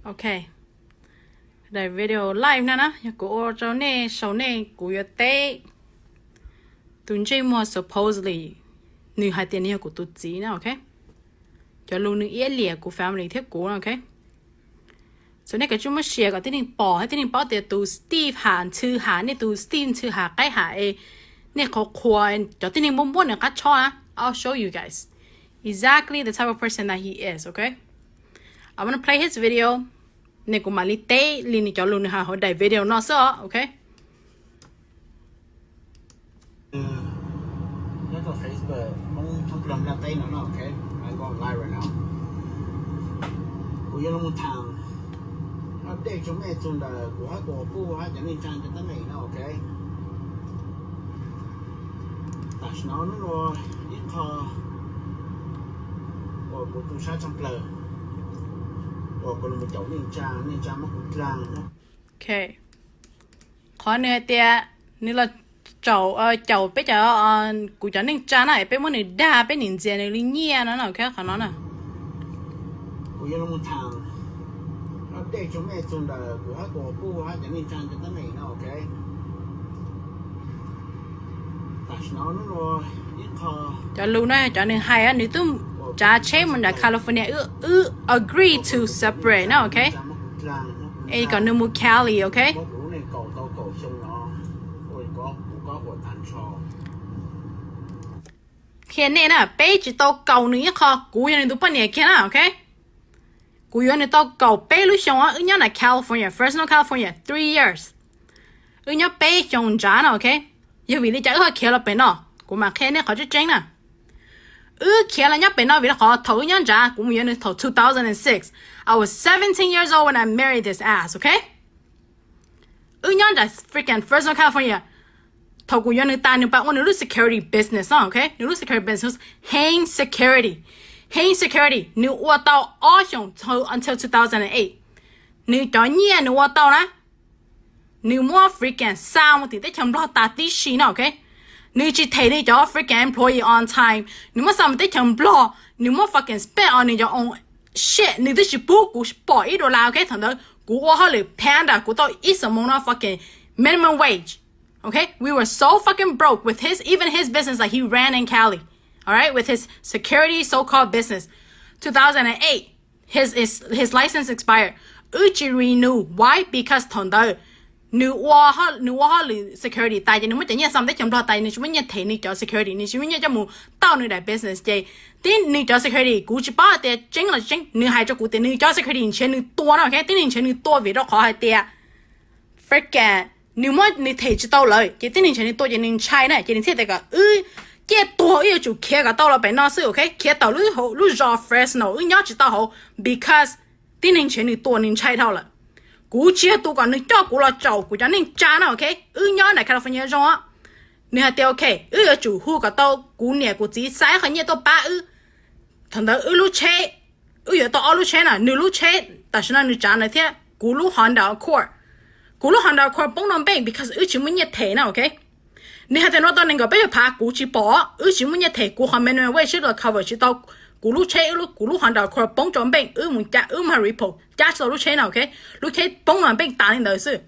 Ok, daim video live na na yog kuv ua rau nej sau nej, kuv yuav teb tus ntsej muag supposedly nws hais tias nws yog kuv tus txiv na, ok. Cov lus nws iab liam kuv family thiab kuv na, ok. So nej kav tsij muab share kom tib neeg pom thiab tib neeg paub tias tus Steve has ntxhw has, nej tus Steve ntxhw has qaib has es nej qhuas qhuas cov tib neeg muab muab nws qab tsho na. I'll show you guys exactly the type of person that he is, ok. I'm gonna play his video, nej kuv mam li teb li nws cov lus nws hais hauv daim video no xwb os, ok. Nyob rau Facebook, Hmoob thoob plaws nplaj teb no no, ok. I'm going live right now. Kuv yuav los tham update rau mej txug ntawm kuv hab kuv puj hab cov neej tsa cov teeb meem no, ok. Tam sim no hnub no ib qho uas kuv tu sab tshaj plaws uas kuv los caum neej tsa, neej tsa muab kuv dlaag. Ok, qhov nws hais tias nws los caum, caum peb cov, kuv cov neej tsa na, peb muab nws dag, peb nim ntxias nws li nyiaj no na, ok, qhov no na. Kuv yuav los tham update rau mej txug ntawm kuv hab kuv puj hab cov neej tsa cov teeb meem no, ok. Tam sim no hnub no ib qho, cov lus no cov nws hais, nws twb tsav tsheb mus nram California, wb agree to separate na, ok. Es kom nws mus Cali, ok. Qhia nej na, peb tsis tau kaum nws ib qho, kuv yog nws tus poj niam kiag na, ok. Kuv yuav nws tau kaum peb lub xyoo, wb nyob nram California, Fresno, California, three years. Wb nyob peb xyoo ntsav na, ok. Yog vim li cas wb ho khiav los pem no? Kuv mam qhia nej qhov tseeb tseeb na. Wb khiav los nyob pem no vim rau qhov thaum wb nyob ntsav, kuv mus yuav nws thaum two thousand and six. I was seventeen years old when I married this ass, ok. Wb nyob nram freaking Fresno, California. Thaum kuv yuav nws tas, nws pais ua nws lub security business no, ok. Nws lub security business, Hain Security. Hain Security nws ua tau ob xyoos, until two thousand and eight. Nws cov nyiaj nws ua tau na, nws muab freaking xa mus tim teb chaws Nplog tas tib si no, ok. Nws tsis them nws cov freaking employee on time, nws muab xa mus teb chaws Nplog, nws muab fucking spend on nws cov own shit, nws twb tsis pub kuv pom ib dollar, ok. Thaum ntawd kuv ua hauj lwm Panda, kuv tau ib xuab moos no fucking minimum wage, ok. We were so fucking broke with his, even his business that he ran in Cali, all right, with his security so-called business. Two thousand and eight, his, his license expired. Wb tsis renew, why? Because thaum ntawd nws ua, nws ua hauj lwm security tas ces nws muab cov nyiaj xa teb chaws Nplog tas, nws tsis muaj nyiaj them nws cov security, nws tsis muaj nyiaj coj mus tau nws daim business ces tib nws cov security, kuv tsis paub tias tseeb los tsis tseeb, nws hais rau kuv tias nws cov security nrhiav nws tua no, ok. Tib neeg nrhiav nws tua vim rau qhov hais tias freaking nws muab nws them tsis tau lawm ces tib neeg nrhiav nws tua ces nws ntshai na, ces nws thiaj tias kom wb ciaj tuag, wb yuav tsum khiav kom tau los pem no xwb, ok. Khiav tawm lub, lub zos Fresno, wb nyob tsis tau hauv because tib neeg nrhiav nws tua, nws ntshai dhau lawm. Kuv tsis yog tus kom nws coj kuv los caum kuv cov neej tsa na, ok. Wb nyob nram California zoo, nws hais tias ok, wb yuav tsum hu kom tau kuv niam kuv txiv xa ib qho nyiaj tuaj pab wb. Thaum ntawd wb lub tsheb, wb yuav tau ob lub tsheb na, nws lub tsheb tam sim no nws tsav ntawd thiab kuv lub Honda Accord. Kuv lub Honda Accord poob rau npeej because wb tsis muaj nyiaj them na, ok. Nws hais tias no tau nees nkaum peb caug phav, kuv tsis pom, wb tsis muaj nyiaj them, kuv qhov minimum wage twb los cover tsis tau kuv lub tsheb, kuv lub Honda Accord poob rau npeej, wb mus, wb mus repo cab tsis tau lub tsheb na, ok. Lub tsheb poob rau npeej tas li ntawd xwb.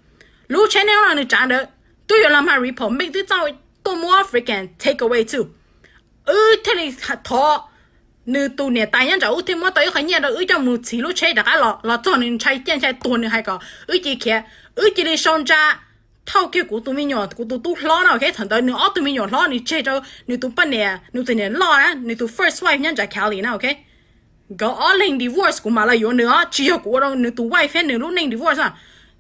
Lub tsheb niaj hnub no nws tsav ntawd twb yuav los mag repo, npeej twb txawj tuaj muab freaking take away too. Wb thiaj li thov nws tus niam tais nyob nram ub thiaj muab tau ib qho nyiaj rau wb coj mus txhiv lub tsheb rov qab los, los txog nws ntshai ciaj ntshai tuag, nws hais kom wb cia li khiav. Wb cia li sau ntsa thauj kiag kuv tus me nyuam, kuv tus tub hlob na, ok. Thaum ntawd nws ob tug me nyuam hlob nws tseg rau nws tus poj niam, nws tus niam loj na, nws tus first wife nyob nram Cali na, ok. Nkawd ob leeg divorce kuv mam los yuav nws os, tsis yog kuv ua rau nws tus wife thiab nws lub neej divorce na.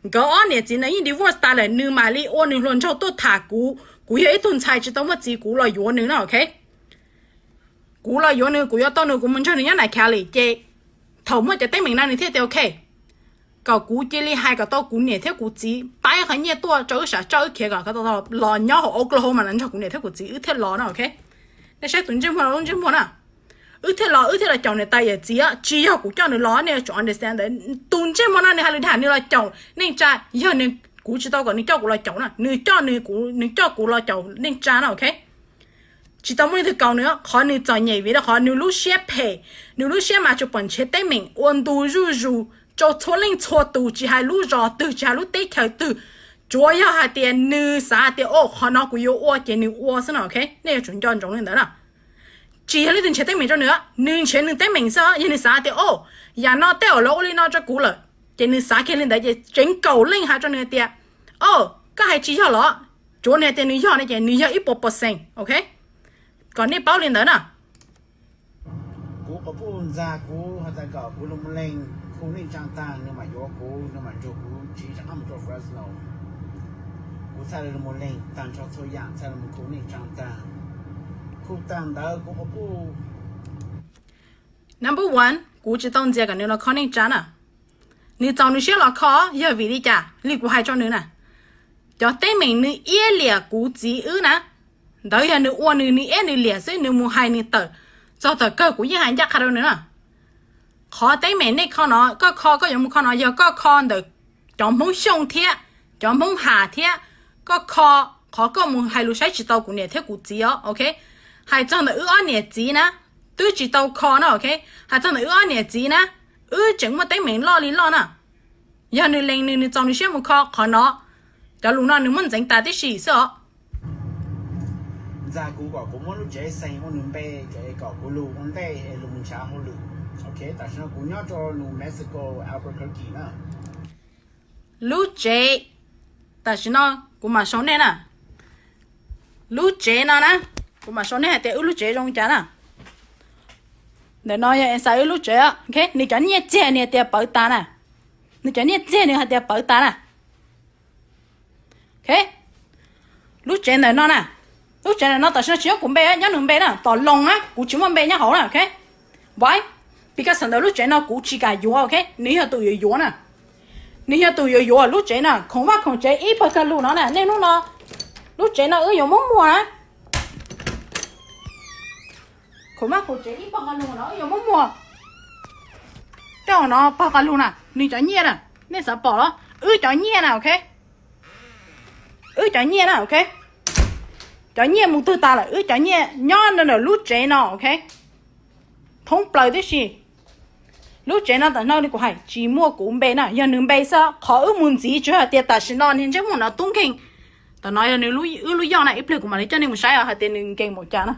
Nkawd ob niam txiv no yeej divorce tas lawm, nws mam li ua nws hluas nraug tuaj tham kuv, kuv yog ib tug ntxhais tsis tau muaj txiv, kuv los yuav nws no, ok. Kuv los yuav nws, kuv yuav tau nws, kuv mus nrog nws nyob nram Cali ces thaum muaj cov teeb meem no nws thiaj tias ok, kom kuv cia li hais kom tau kuv niam thiab kuv txiv pab ib qho nyiaj tuaj rau wb sam tsoj wb khiav kom los nyob hauv Oklahoma no nrog kuv niam thiab kuv txiv wb thiaj los no, ok. Nej saib tus ntsej muag no lub ntsej muag na. Wb thiaj los, wb thiaj los caum niam tais yawm txiv, tsis yog kuv coj nws los, nej yuav tsum understand ntawd. Tus ntsej muag no nws hais lus dag, nws los caum neej tsa, yog nws, kuv tsis tau kom nws coj kuv los caum na, nws coj nws, nws coj kuv los caum neej tsa na, ok. Tsis tau muaj leej twg kaus nws, qhov nws txom nyem vim rau qhov nws lub siab phem, nws lub siab mas tsuas pom nrhiav teeb meem ua ntu zuj zus, rau txhua leej txhua tus, tsis hais lub zos twg, tsis hais lub teb chaws twg, tsuav yog hais tias nws xav tias, o, qhov no kuv yuav ua ces nws ua xwb no, ok? Nej yuav tsum nco ntsoov li ntawd na. Tsis yog leej twg nrhiav teeb meem rau nws, nws nrhiav nws teeb meem xwb. Yog nws xav tias, o, yam no tej zaum lawv ua li no rau kuv lawm, ces nws xav kiag li ntawd ces tseev kaum leej hais rau nws tias, o, koj hais tsis yog los? Tsuav nws hais tias nws yog no ces nws yog ib puas percent, ok? Kom nej paub li ntawd na. Kuv quas puj ntxag kuv has tas kom kuv lug mus leej khu neej tsaa taag, nws mam yuav kuv, nws mam nrug kuv tsiv rov qaab mus rua Fresno. Kuv txhaj le lug mus leej taag nrho txhua yaam, txhaj le mus khu neej tsaa taag. Khu taag ntawd kuv quas puj. Number one, kuv tsis tau ntxias kom nws los kho neej tsaa na. Nws txaus nws siab los kho, yog vim li cas? Li kuv hais rau nws na, cov teeb meem nws iab liam kuv txiv wb na, ntawd yog nws ua nws, nws iab nws liam xwb, nws mus hais nws tawm txog thaum kawg kuv yeej hais ncaj qha rau nws na. Qhov teeb meem nej kho no, koj kho, koj yuav mus kho no yog koj kho ntawm cov Hmoob Xyooj thiab cov Hmoob Has thiab, koj kho qhov koj mus hais lus saib tsis tau kuv niam thiab kuv txiv os, ok? Hais txog ntawm wb ob niam txiv na, twb tsis tau kho na, ok? Hais txog ntawm wb ob niam txiv na, wb tseem muaj teeb meem loj li loj na. Yog nws lees nws, nws txaus nws siab mus kho qhov no, cov lus no nws muab ntxeev tas tib si xwb os. Ntxag kuv kom kuv muab lub tsev xeem ua nws npe, kom kuv lug ua ntej es lug mus nrhav hauj lwm. Ok, tam sim no kuv nyob rua New Mexico, Albuquerque na. Lub tsev, tam sim no kuv mam sau nej na. Lub tsev no na, kuv mam sau nej hais tias wb lub tsev zoo cas na. Ntawm no yog es xav wb lub tsev, ok, nws cov nyiaj txiag nws hais tias pawv tas na. Nws cov nyiaj txiag nws hais tias pawv tas na. Ok, lub tsev ntawm no na, lub tsev ntawm no tam sim no tsis nyob kuv npe, nyob nws npe na, tom loo na, kuv tsis muaj npe nyob hauv na, ok. Why? Because thaum ntawd lub tsev no kuv tsis kam yuav, ok, nws yog tus yuav yuav na. Nws yog tus yuav yuav lub tsev na, khoom vaj khoom tsev ib pawg kag lug no na, niaj hnub no lub tsev no wb yuav muab muag na. Khoom vaj khoom tsev ib pawg kag lug no wb yuav muab muag. Tej no pawg kag lug na, nws cov nyiaj na, nej xav pom los? Wb cov nyiaj na, ok. Wb cov nyiaj na, ok. Cov nyiaj mus twg tas lawm, wb cov nyiaj nyob ntawm lub tsev no, ok. Thoob plaws tib si. Lub tsev no tam sim no kuv hais tsis muaj kuv npe na, yog nws npe xwb. Qhov wb mus ntxiv tsuas hais tias tam sim no niag ntsej muag no tub nkeeg. Tam no yog nws, wb lub yoj na, ib pliag kuv mam li coj nej mus saib hais tias nws nkeeg npaum cas na.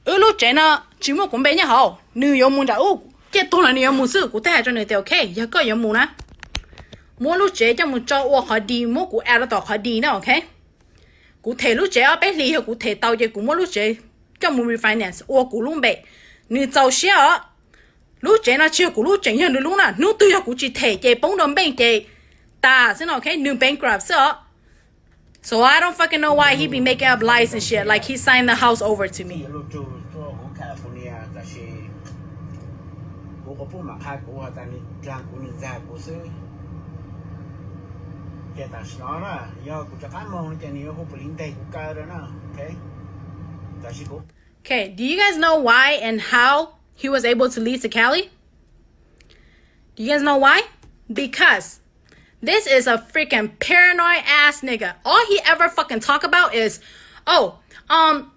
Wb lub tsev no tsis muaj kuv npe nyob hauv, nws yuav mus nram ub, ciaj tuag los nws yuav mus xwb. Kuv thiaj hais rau nws tias, ok, yog koj yuav mus na, muab lub tsev coj mus tso ua qhov deed, muab kuv add rau tom qhov deed na, ok. Kuv them lub tsev ob peb hlis, yog kuv them tau ces kuv muab lub tsev coj mus refinance ua kuv lub npe. Nws txaus siab os. Lub tsev no tsis yog kuv lub, tseem yog nws lub na. Hnub twg yog kuv tsis them ces poob rau npeej ces tas xwb no, ok, nws bankrupt xwb os. So I don't fucking know why he be making up lies and shit like he signed the house over to me. Kuv quas puj mam qha kuv has tas nws dag kuv nws ntxag kuv xwb. Ces tam sim no na, yog kuv rov qab moog no ces nws yuav hu police nteg kuv kaw lawm na. Tam sim kuv Okay, do you guys know why and how he was able to leave to Cali? Do you guys know why? Because this is a freaking paranoid ass nigga. All he ever fucking talk about is, oh, um,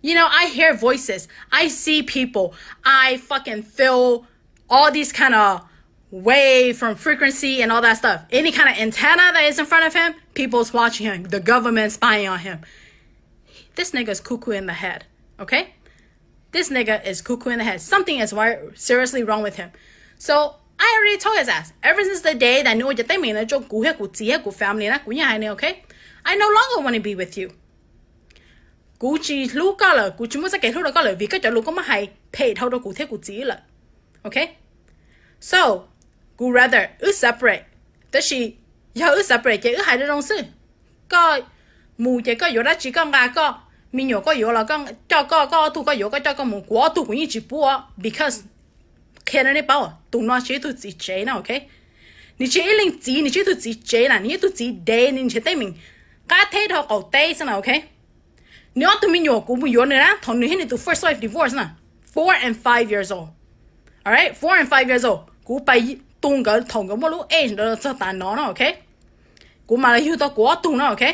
you know, I hear voices, I see people, I fucking feel all these kind of wave from frequency and all that stuff. Any kind of antenna that is in front of him, people's watching him, the government's spying on him. This nigga is cuckoo in the head, okay? This nigga is cuckoo in the head. Something is wor- seriously wrong with him. So I already told his ass. Ever since the day that nws ua cov teeb meem no rau kuv thiab kuv txiv thiab kuv family na, kuv yeej hais nws, okay? I no longer want to be with you. Kuv tsis hlub koj lawm, kuv tsis muaj txoj kev hlub rau koj lawm vim koj cov lus koj muab hais phem dhau rau kuv thiab kuv txiv lawm. Okay? So, kuv rather wb separate. Tab sis yog wb separate ces wb hais zoo zoo xwb. Koj mus ces koj yuav dab tsi koj nqa koj me nyuam, koj yuav los coj koj, koj ob tug koj yuav koj coj koj mus, kuv ob tug kuv yeej tsis pub, because qhia rau nej paub, tus no tsis yog ib tug txiv tsev na, okay? Nws tsis yog ib leej txiv, nws tsis yog ib tug txiv tsev na, nws yog ib tug txiv dev, nws nrhiav teeb meem qab theb dhau qaum teb xwb na, okay? Nws ob tug me nyuam kuv mus yuav nws na, thaum nws thiab nws tus first wife divorce na, four and five years old. Alright, four and five years old. Kuv pais tu nkawd thaum nkawd muaj lub age ntawd los txog tas no na, okay? Kuv mam los yug tau kuv ob tug na, okay?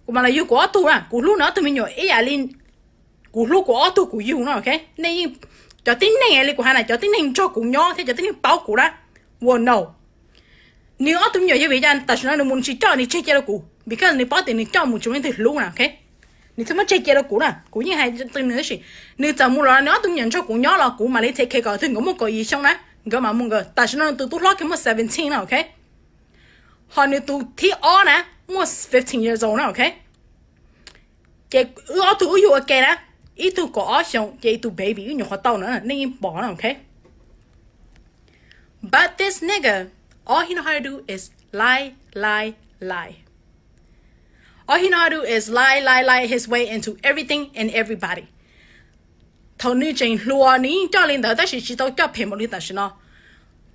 Kuv mam los yug kuv ob tug na, kuv hlub nws ob tug me nyuam ib yam li kuv hlub kuv ob tug kuv yug no, okay? Nej yeej Cov tib neeg li kuv hais na, cov tib neeg nrog kuv nyob thiab cov tib neeg paub kuv na, will know. Nws ob tug me nyuam yog vim li cas tam sim no nws mus nws tsis coj, nws tseg cia rau kuv? Because nws paub tias nws coj mus tsis muaj leej twg hlub na, ok. Nws thiaj muab tseg cia rau kuv na, kuv yeej hais qhia nws tab sis nws txawm mus los nws ob tug me nyuam nrog kuv nyob los kuv mam li take care kom txog nkawd muaj kaum yim xyoo na, nkawd mam mus nkawd. Tam sim no nws tus tub hlob kiag muaj seventeen na, ok. Ho nws tus thib ob na muaj fifteen years old na, ok. Ces wb ob tug wb yug ua ke na, ib tug kaum ob xyoo ces ib tug baby wb nyuam qhuav tau na, nej yeej pom na, ok. But this nigga, all he know how to do is lie, lie, lie. All he know how to do is lie, lie, lie his way into everything and everybody. Thaum nws tseem hluas nws yeej coj li ntawd tab sis tsis tau coj phem npaum li tam sim no.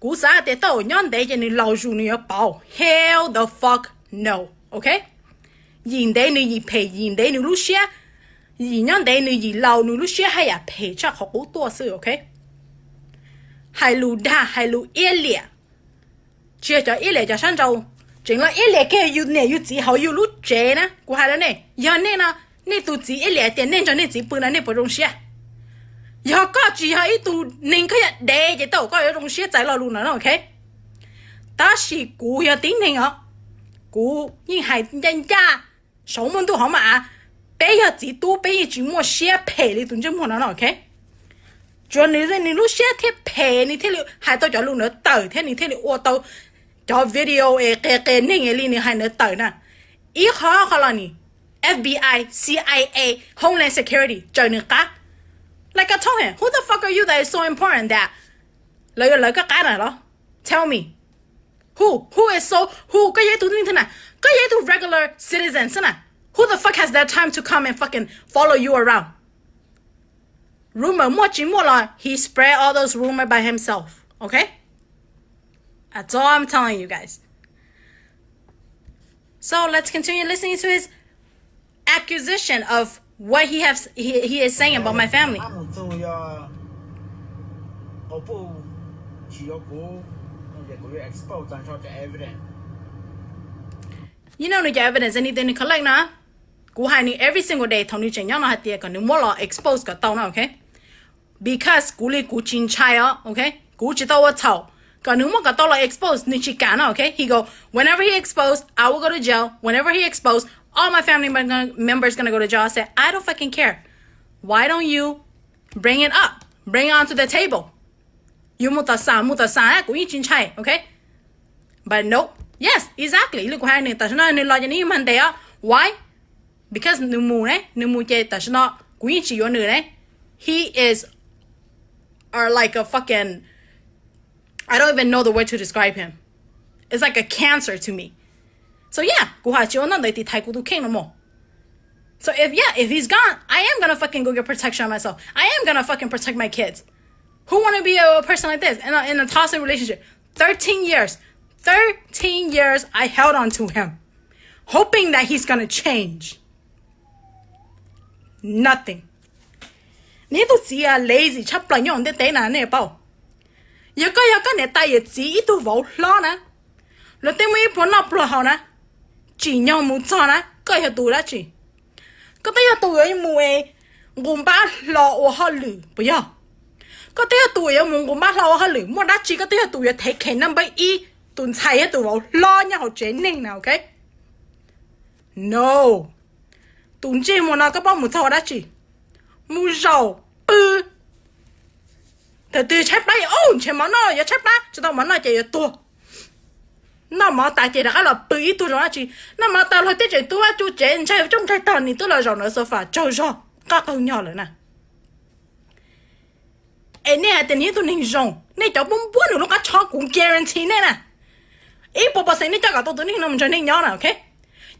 Kuv xav tias tau nyob ntev ces nws laus zus nws yuav pauv. Hell the fuck no, ok. Yim ntev nws yim phem, yim ntev nws lub siab, yim nyob ntev nws yim laus nws lub siab haj yam phem tshaj qhov qub tuaj xwb, ok. Hais lus dag, hais lus iab liam, tsis yog cov iab liam cov sab nraud, tseem los iab liam kiag yus niam yus txiv hauv yus lub tsev na. Kuv hais rau nej, yog nej no, nej tus txiv iab liam tias nej nrog nej txiv pw no nej puas zoo siab? Yog koj tsis yog ib tug neeg koj yog dev ces tau koj yuav zoo siab txais lo lus no na, ok. Tab sis kuv yog tib neeg os, kuv yeej hais ncaj ncaj, saum muaj ntuj hauv mas av, peb yog txiv tub peb yeej tsis muaj siab phem li tus ntsej muag no no, ok. Tsuas nws, nws lub siab thiaj phem nws thiaj li hais tau cov lus ntawd tawm thiab nws thiaj li ua tau cov video es qia qia neeg li nws hais ntawd tawm na. Ib qho qhov los nis, F B I, C I A, Homeland Security tsaws nws qab. Like I told him, who the fuck are you that is so important that lawv yuav lawv koj qab na los? Tell me. Who, who is so, who? Koj yog ib tug neeg twg na? Koj yog ib tug regular citizen xwb na. Who the fuck has that time to come and fucking follow you around? Rumor muaj tsis muaj los he spread all those rumor by himself, okay? That's all I'm telling you guys. So let's continue listening to his accusation of what he has he, he is saying about my family. Mus txug yog qhov puj tsis yuav kuv, ces kuv yuav expose tag nrho cov evidence. You know nws cov evidence, anything nws collect na. Kuv hais nws every single day thaum nws tseem nyob no hais tias kom nws muab los expose kom tau no, okay? Because kuv li kuv tsis ntshai os, okay? Kuv tsis tau ua txhaum. Kom nws muab kom tau los expose nws tsis kam no, okay? He go, whenever he expose, I will go to jail. Whenever he expose, all my family members gonna go to jail. I said, I don't fucking care. Why don't you bring it up? Bring it onto the table. Yus mus tom xam mus tom xam, kuv yeej tsis ntshai, okay? But no, yes, exactly li kuv hais nws tam sim no nws los ces nws yeej mag ntes os. Why? Because nws mus ne, nws mus ces tam sim no kuv yeej tsis yuav nws ne. He is are like a fucking, I don't even know the word to describe him. It's like a cancer to me. So yeah, kuv hais tsis ua noj ntawd tiv thaiv kuv tus kheej no mos. So if, yeah, if he's gone, I am gonna fucking go get protection on myself. I am gonna fucking protect my kids. Who wanna be a person like this in a, in a toxic relationship? Thirteen years. Thirteen years I held on to him, hoping that he's gonna change. Nothing. Neb tus txiv lazy tshaj plaws nyob ntiaj teb na nej paub. Yog koj yog koj niam tais yawm txiv ib tug vauv hlob na, luag tej muaj ib pluag noj pluag haus na, tsim nyog mus txog na, koj yog tus dab tsi? Koj twb yog tus yuav mus nqus npab hlo ua hauj lwm puas yog? Koj twb yog tus yuav mus nqus npab hlo ua hauj lwm, muaj dab tsi koj twb yog tus yuav thev khem naj npawb ib, tus ntxhais thiab tus vauv hlob nyob hauv tsev neeg na, ok? No. Tus ntsej muag no koj paub mus txog ua dab tsi? Mus zaum pw. Thaum twg tshaib plab, o, ntshe mov noj, yuav tshaib plab tsis tau mov noj ces yuav tuag. Noj mov tas ces rov qab los pw ib tug zoo dab tsi? Noj mov tas luag tej tseem tu vaj tu tsev ntshai rooj ntshai tog nws twb los zaum ntawm sofa tsaug zog qab qaug nyog lawm na. Es nej hais tias nws yog tus neeg zoo, nej cov npuab npuab nws lub qab tsho kuv guarantee nej na, ib puas percent nej coj kom tau tus neeg no mus nrog nej nyob na, ok?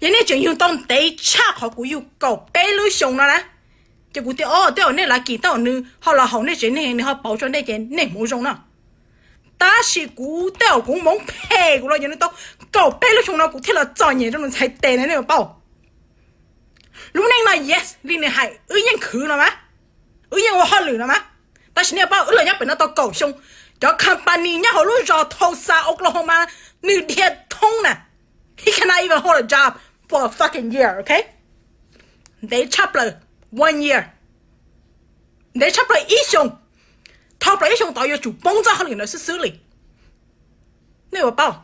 Yog nej tseem yug tau ntev tshaj qhov kuv yug kaum peb lub xyoo no na, ces kuv tias o tej zaum nej lucky, tej zaum nws ho los haum nej tsev neeg nws ho pauv rau nej ces nej hmoov zoo no. Tab sis kuv tej zaum kuv hmoov phem kuv los yog nws tau kaum peb lub xyoo no kuv thiaj los txom nyem rau nws txhais tes na nej paub. Lub neej no yes li nws hais wb yeej khwv no mas, wb yeej ua hauj lwm no mas. Tab sis nej paub wb los nyob pem no tau kaum xyoo, cov company nyob hauv lub zos Tulsa, Oklahoma, nws dhia thoob na. He cannot even hold a job for a fucking year, ok? Ntev tshaj plaws one year. Ntev tshaj plaws ib xyoos. dhau plaws ib xyoo tod yuav tsum poob txoj hauj lwm ntawd xwb xwb li. Nej puas paub?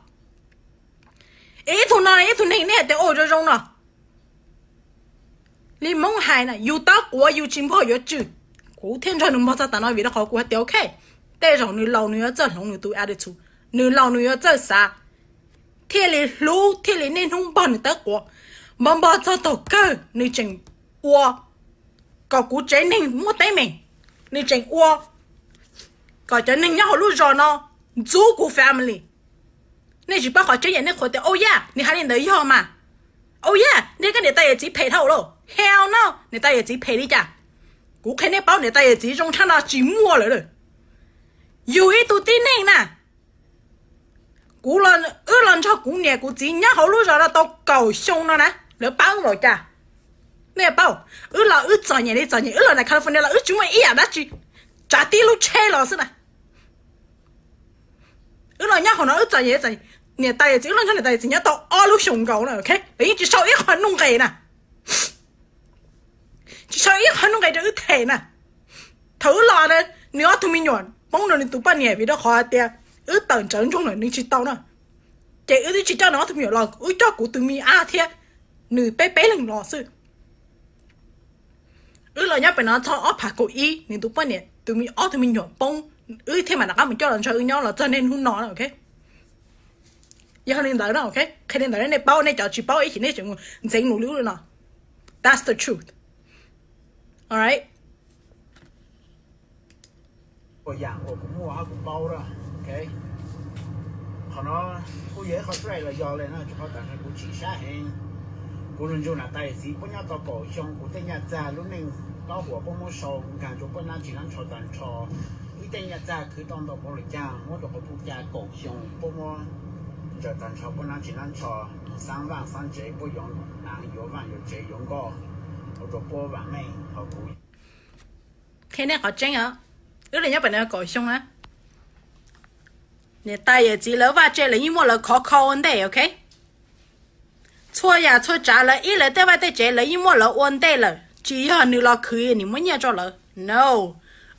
Ib tug no ib tug neeg nej hais tias ua zoo zoo no, li Hmoob hais na, yus tab quav yus tsis npog yuav tsw. Kuv thiaj nrog nws npog txog tav no vim rau qhov kuv hais tias ok, tej zaum nws laus nws yuav txawj hloov nws tus attitude, nws laus nws yuav txawj xav, thiaj li hlub thiaj li niaj hnub npog nws tab quav. Npog npog txog thaum kawg nws tseem ua kom kuv tsev neeg muaj teeb meem, nws tseem ua kom cov neeg nyob hauv lub zos no ntxub kuv family. Nej tsis paub qhov tseeb yam nej qhuas tias oh yeah nws hais li ntawd yog mas, oh yeah nej koj niam tais yawm txiv phem dhau lawm. Hell no, niam tais yawm txiv phem li cas? Kuv qhia nej paub niam tais yawm txiv zoo tshaj no tsis muaj lawm. Yus ib tug tib neeg na, kuv, wb los nrog kuv niam kuv txiv nyob hauv lub zos no tau kaum xyoo no na, lawv pab wb npaum cas? Nej paub, wb los wb txom nyem li txom nyem, wb los ntawm California los wb tsis muaj ib yam dab tsi, tsav tib lub tsheb los xwb na. Wb los nyob hauv no wb txom nyem li txom nyem, niam tais yawm txiv, wb los nrog niam tais yawm txiv nyob tau ob lub xyoos nkaus na, ok, lawv yeej tsis sau ib qho nuj nqes na. Tsis sau ib qho nuj nqes rau wb them na. Thaum wb los na, nws ob tug me nyuam poob rau nws tus poj niam vim rau qhov hais tias wb tawm ntsawv ntsoog lawm nws tsis tau na. Ces wb twb tsis coj nws ob tug me nyuam los, wb coj kuv tus me ab thiab nws peb peb leeg los xwb. Wb los nyob pem no txog ob phav kaum ib, nws tus poj niam tus me, ob tug me nyuam poob, wb thiaj mam rov qab mus coj los nrog wb nyob los txog niaj hnub no na, ok. Yog li ntawd na, ok, qhia li ntawd nej paub, nej cov tsis paub ib chim nej tseem mus ntxeev lus li ub li no. That's the truth. Alright. Ua yam uas kuv muaj kuv paub, ok. Qhov no kuj yog ib qho txawj los yog li no, rau qhov tam sim no kuv tsim sab heev. Kuv los nrog niam tais yawm txiv puab nyob tau kaum xyoo, kuv tej nyaj txag lub neej taub hau puab muab sau nkag rau puab nab tsis nab nrho tag nrho. Ib tej nyaj txag khwv tau ntau npaum li cas muab rau qhov puab ca kaum xyoo puab muab ntsaws tag nrho puab nab tsis nab nrho, mus xaab vaaj xaab tsev, puab yuav naav yuav vaaj yuav tsev yuav nkoj, ua rau puab vaam meej. Ho kuv qhia nej qhov tseeb os, wb los nyob pem no kaum xyoo na, niam tais yawm txiv lawv vaj tse lawv yeej muaj lawv khov kho ua ntej, ok. Txhua yam txhua tsav lawv ib lawv tej vaj tej tsev lawv yeej muaj lawv ua ntej lawm, tsis yog nws los khwv nws muab nyiaj rau lawv, no.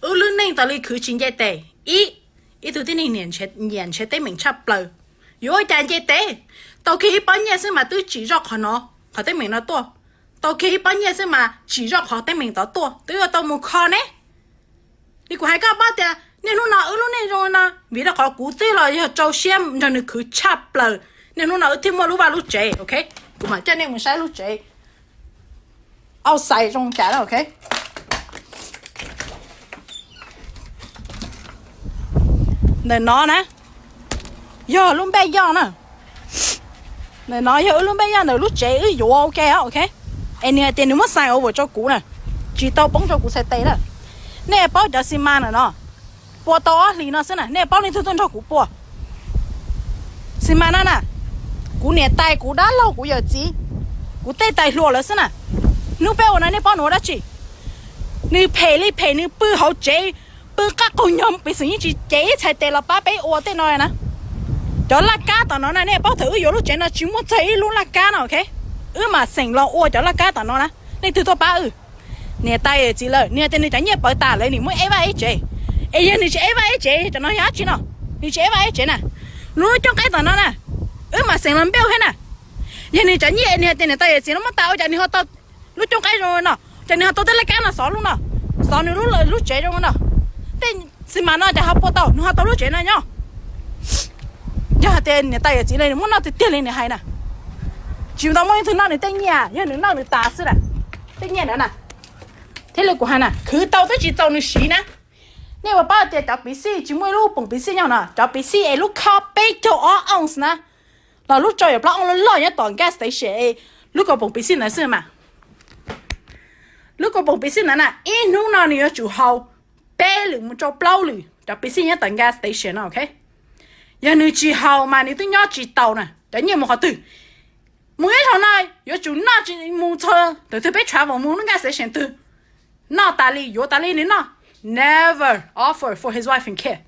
Wb lub neej tas li khwv tsis nce tes. Ib, ib tug tib neeg nyiam nrhiav teeb meem tshaj plaws, yuav ua cas nce tes? Tau kiag ib pob nyiaj xwb mas twb tsim zoj qhov no, qhov teeb meem no tuaj. Tau kiag ib pob nyiaj xwb mas tsim zoj qhov teeb meem tod tuaj, twb yuav tau mus kho ne. Li kuv hais koj paub tias niaj hnub no wb lub neej zoo no vim rau qhov kuv twb los yog rau siab nrog nws khwv tshaj plaws, niaj hnub no wb thiaj muaj lub vaj lub tsev, ok. Kuv mam coj nej mus saib lub tsev outside zoo cas na, ok. Ntawm no na, yog lub npej yoj na. Ntawm no yog wb lub npej yoj ntawm lub tsev wb yuav, ok, ok. Es nws hais tias nws muab sign over rau kuv na, tsis tau poob rau kuv txhais tes na. Nej paub cov xi mas ntawm no, pua tau ob hlis no xwb na, nej paub leej twg tuaj nrog kuv pua? Xi mas no na, kuv niam tais, kuv dab laug, kuv yawm txiv, kuv tej tais hluas lawv xwb na. Hnub peb ua no nej paub nws ua dab tsi? Nws phem li phem, nws pw hauv tsev, pw qab qaug nyog piv xwm yeej tsis cev ib txhais tes los pab peb ua tej no na. Cov laj kab tom no na, nej paub thaum wb yuav lub tsev no tsis muaj txog ib lub laj kab no, ok. Wb mam xeem los ua cov laj kab tom no na, leej twg tuaj pab wb? Niam tais yawm txiv lawm, nws hais tias nws cov nyiaj pawv tas lawm nws muab ev vaj ev tsev. Es yog nws tsis ev vaj ev tsev, cov no yog dab tsi no? Nws tsis ev vaj ev tsev na. Lub cooj qaib tom no na, wb mam xeem los npej thiab na. Yog nws cov nyiaj, nws hais tias niam tais yawm txiv no muab tas ua cas nws ho tau lub cooj qaib zoo no, cas nws ho tau tej laj kab no xov lub no, xov nws lub, lub tsev zoo no. Tej xi mas no cas ho pua tau, nws ho tau lub tsev no nyob. Yog hais tias niam tais yawm txiv li nws muab noj tiag tiag li nws hais na, tsis tau muaj leej twg noj nws tej nyiaj, yog nws noj nws tas xwb na. Tej nyiaj ntawd na, thiaj li kuv hais na, khwv tau twb tsis txaus nws siv na. Nej puas paub tias cov piv xij tsis muaj ib lub poom piv xij nyob no, cov piv xij es lub khob peb caug ob ounce na, los lub rau yam plaub ounce loj loj nyob tom gas station es lub kaus poom piv xij ntawd xwb mas. Lub kaus poom piv xij ntawd na ib hnub no nws yuav tsum haus peb lwm mus rau plaub lwm cov piv xij nyob tom gas station no, ok. Yog nws tsis haus mas nws twb nyob tsis taus na, cov nyiaj mus qhov twg? Mus ib zaug no yuav tsum noj tsis mus txog thaum twg peb travel mus lub gas station twg, noj tas li yuav tas li nws noj. Never offer for his wife and kid,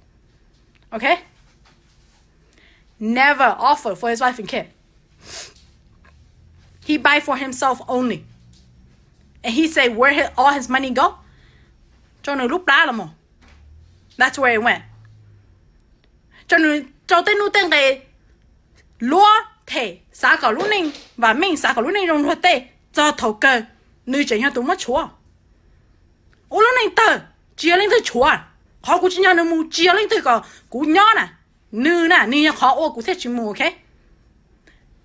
ok. Never offer for his wife and kid. He buy for himself only. And he say where all his money go, rau nws lub plab los mus. That's where it went. Tso nws rau tej nuj tej nqe luab them, xav kom lub neej vam meej, xav kom lub neej zoo luag tej, txog thaum kawg nws tseem yog tus muab tshuav. Ua lub neej tawg, tsis yog leej twg tshuav. Qhov kuv tsis nco nws mus tsis yog leej twg kom kuv nyob na. Nws na, nws yog qhov ua kuv thiaj tsis mus, ok?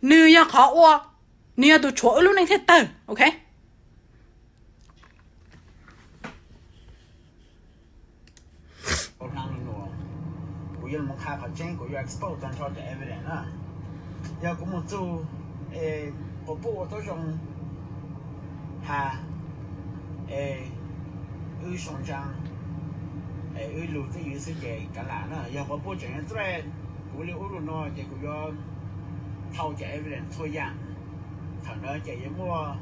Nws yog qhov ua, nws yog tus tshuav wb lub neej thiaj tawg, ok? Kuv yuav mus qha qhov tseeb, kuv yuav expose tag nrho cov evidence na. Yog kuv mus txug es quas puj ua tau zoo has es wb sau ntsaa es wb lug twj ywm xwb ces kav lam na. Yog quas puj tseem yuav threat kuv li ub li no ces kuv yuav thau cov evidence txhua yaam. Thaum ntawd ces yuav muaj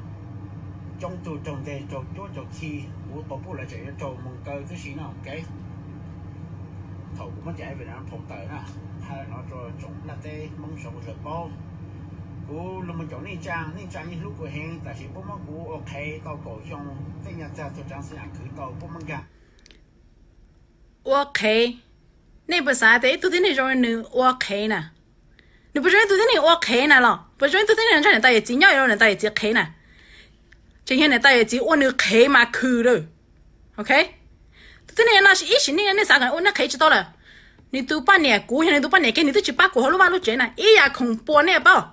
coob tug raug nteg raug cuab raug khi, kuv quas puj lawv tseem yuav raug moog kaw tib si no, ok. Thaum kuv muab cov evidence no phau tawm na, hab no rua tsoom nplaj teb Hmoob sawv dlawg paub. Kuv lug mus caum Neej Tsaa, Neej Tsaa yeej hlub kuv heev, tab sis puab muab kuv ua qhev tau kaum xyoo, tej nyaj txag txhua tsaav xwb yam khwv tau puab muab nkag. Ua qhev? Nej puas xav tias ib tug tib neeg zoo li nws ua qhev na? Nws puas zoo ib tug tib neeg ua qhev na los? Puas zoo ib tug tib neeg nrog niam tais yawm txiv nyob, nrog niam tais yawm txiv qhev na? Tseem yog niam tais yawm txiv ua nws qhev mas khwv lawm. Ok, tus tib neeg no ib sim neej nej xav kom ua nws qhev tsis tau lawm. Nws tus poj niam, kuv yog nws tus poj niam kiag nws twb tsis pab kuv hauv lub vaj lub tsev na, ib yam khoom pua nej paub.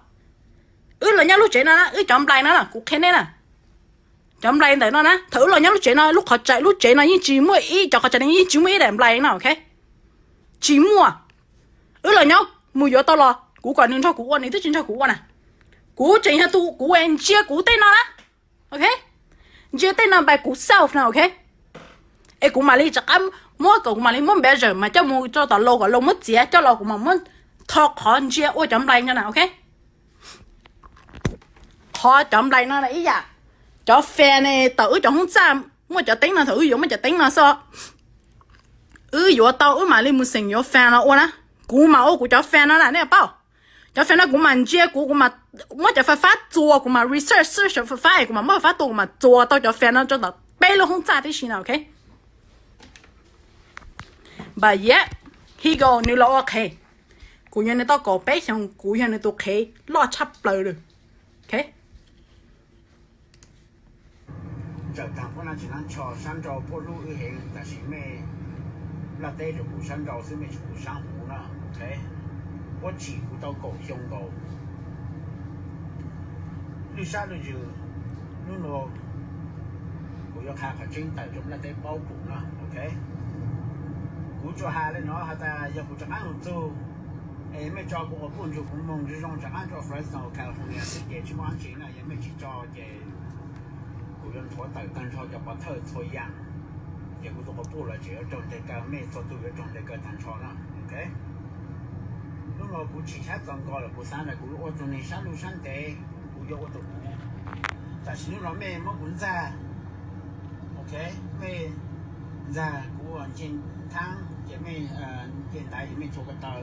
Wb los nyob lub tsev no, wb cov nplai no, kuv qhia nej na. Cov nplai ntawm no na, thaum wb los nyob lub tsev no, lub qhov tsev, lub tsev no yeej tsis muaj ib, cov qhov tsev no yeej tsis muaj ib daim nplai no, ok. Tsis muaj. Wb los nyob mus yuav tau los kuv kom nws nrog kuv ua, nws twb tsis nrog kuv ua na. Kuv tseem yog tus, kuv ntsia kuv tej no na, ok. Ntsia tej no by kuv self no, ok. Es kuv mam li rov qab muab kom kuv mam li muab npav zawm mas coj mus rau tom Loos kom Loos muab txiav coj los, kuv mam muab tho qhov ntsia ua cov nplai no na, ok. Qhov cov nplai no na ib yam, cov fan ne tawm wb cov hoob txaj, muaj cov teeb no thaum wb yuav muaj cov teeb no xwb. Wb yuav tau wb mam li mus xeem yuav fan no ua na. Kuv mam ua kuv cov fan no na, nej paub. Cov fan no kuv mam ntsia, kuv, kuv mam muab cov fab fab txuas, kuv mam research, search cov fab fab es kuv mam muab fab fab txuas, kuv mam txuas tau cov fan no rau tom peb lub hoob txaj tib si na, ok. But yet, he go, nws los ua qhev. Kuv yuav nws tau kaum peb xyoos, kuv yog nws tus qhev loj tshaj plaws lawm, ok. Txawm thaum puab nab tsis nab tsho sab nrau puab hlub wb heev, tab sis mej nplaj teb rua kuv sab nrau xwb, mej tsis kuv sab huv na, ok. Puab tsim kuv tau kaum xyoo nkaus. Lwj sab lwj zws, hnub no kuv yuav qha qhov tseeb tawm rau nplaj teb paub kuv na, ok. Kuv tsuas has le no has tas yog kuv rov qab lug txug es mej tso kuv quas puj nrug kuv moog zoo zoo rov qab rua Fresno, California xwb ces tsis muaj dlaab tsi na. Yog mej tsis tso ces kuv yuav nthuav tawm tag nrho cov pov thawj txhua yaam, ces kuv tus quas puj lawv tseem yuav raug ntes kaw, mej txhua tug yuav raug ntes kaw tag nrho na, ok. Hnub no kuv tsim sab txog nkaus lawm, kuv xaav tas kuv yuav ua tug neeg sab lub sab ntev, kuv yuav ua tug kuv. Tab sis hnub no mej muab kuv ntxag, ok, mej ntxag kuv ua nce thaab ces mej nce ntaiv ces mej txhua ko taw.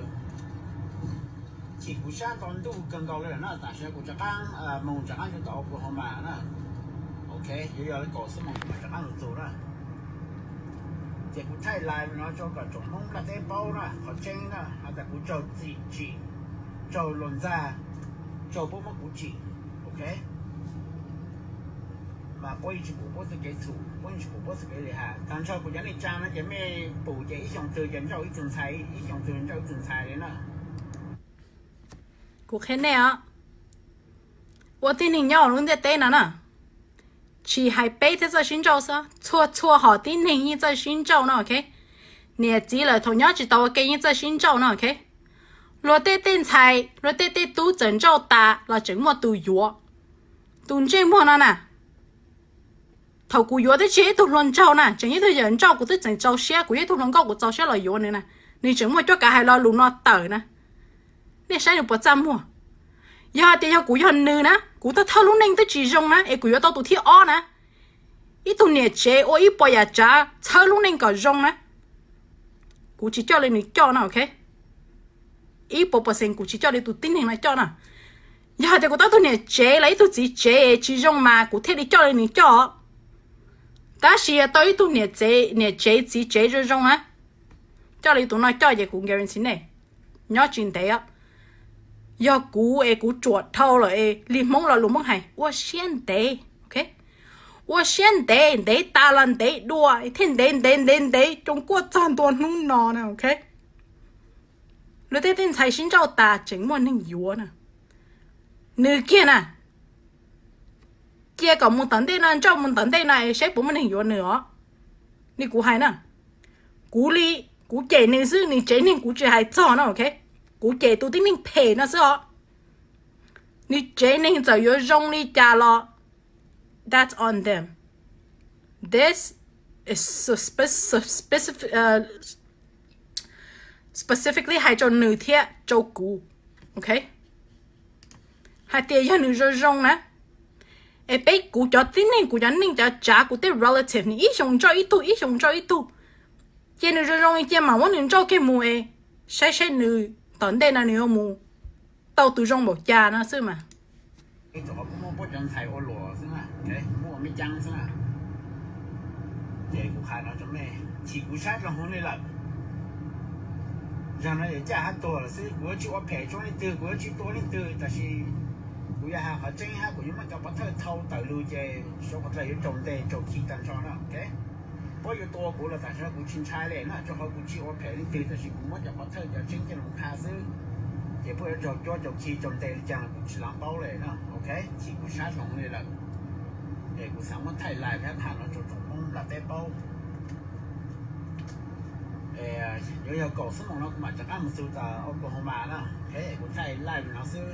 Tsim kuv sab tau ntuj kawg nkaus le lawm na, tam sim no kuv rov qaab moog rov qaab rua tom Oklahoma na, ok, yuav yog le kaum xuab moos kuv mam rov qaab lug txug na. Ces kuv thaij live no rua kom tsoom Hmoob nplaj teb paub na, qhov tseeb na has tas kuv raug txim tsim, raug luag ntxag, raug puab muab kuv tsim, ok. Mas puab yeej tsis pum puab txuj kev txhum, puab yeej tsis pum puab txuj kev li has. Tag nrho kuv cov neej tsaa no ces mej pum ces ib xyoos twg ces nrauj ib tug ntxhais, ib xyoos twg nrauj ib tug ntxhais li na. Kuv qhia nej os, ua tib neeg nyob lub ntiaj teb no na, tsis hais peb thiaj txawj sib nrauj xwb, txhua txhua hom tib neeg yeej txawj sib nrauj no, ok. Niam txiv lawm thaum nyob tsis tau ua ke yeej txawj sib nrauj no, ok. Luag tej tej ntxhais, luag tej tej tub txawm nrauj tas los tseem muaj tus yuav. Tus ntsej muag no na, thaum kuv yuav twb tsis yog ib tug hluas nraug na, tseem yog ib tug yawm nrauj, kuv twb tseem txaus siab, kuv yog ib tug hluas nkauj kuv txaus siab los yuav nws na, nws tseem muaj cuab kav hais lo lus no tawm na. Nej saib nws puas txaj muag. Yog hais tias yog kuv yog nws na, kuv thawj thawj lub neej twb tsis zoo na es kuv yuav tau tus thib ob na, ib tug niam tsev ua ib puas yam tsav txhawb lub neej kom zoo na, kuv tsis coj li nws coj no, ok. Ib puas percent kuv tsis coj li tus tib neeg no coj na. Yog hais tias kuv tau ib tug niam tsev los ib tug txiv tsev tsis zoo mas kuv thiaj li coj li nws coj. Tab sis yog tau ib tug niam tsev txiv tsev zoo zoo na, Coj li tus no coj ces kuv guarantee nej nyob tsis ntev. Yog kuv es kuv ruam dhau lawm es li Hmoob lo lus Hmoob hais ua siab ntev, ok, ua siab ntev, ntev tas los ntev dua thiaj ntev ntev ntev ntev rau kuaj txog ntua hnub no na, ok. Luag tej tej ntxhais sib nrauj tas tseem muaj neeg yuav na. Nws kiag na, cia kom mus tom ntej no, nrauj mus tom ntej no es saib puas muaj neeg yuav nws os. Li kuv hais na, kuv li, kuv cem nws xwb, nws tsev neeg kuv tsis hais txog no, ok. Kuv cem tus tib neeg phem no xwb os. Nws tsev neeg txawm yuav zoo li cas los that's on them. This is specifically hais rau nws thiab rau kuv, ok. Hais tias yog nws zoo zoo na, es peb kuv cov tib neeg, kuv cov neej cov tsav, kuv tej relative nws ib xyoo nrauj ib tug, ib xyoo nrauj ib tug, ces nws zoo zoo cia mam muab nws nrauj kiag mus es saib saib nws tom ntej no nws yuav mus tau tus zoo npaum cas no xwb mas. Muab cov ntxhais ua luam xwb, muab ua me ceeb xwb. Ces kuv hais no rau nej, chim kuv sab rau hauv nej lawm. Zag no yog caj hab tuag lawm xwb, kuv yuav tsis ua phem rau leej twg, kuv yuav tsis tua leej twg, tab sis kuv yog hais qhov tseeb hab, kuv yuav muab cov pov thawj thau tawm lug ces suav qhov dlawg yuav raug ntes raug khi tag nrho na, ok. Puab yuav tua kuv los tam sim no kuv tsis ntshai li na, rau qhov kuv tsis ua phem leej twg, tab sis kuv muab cov pov thawj cov tseeb coj lug qha xwb. Ces puab yuav raug cuab raug khi raug ntes li cas los kuv tsis lam paub li na, ok. Chim kuv sab rau hauv nej lawm. Es kuv xav muab thaij live hab tham no rau tsoom Hmoob nplaj teb paub. Yuav yog kaum xuab moos no kuv mam rov qab mus txug tom Oklahoma na, ok. Kuv thaij live no xwb.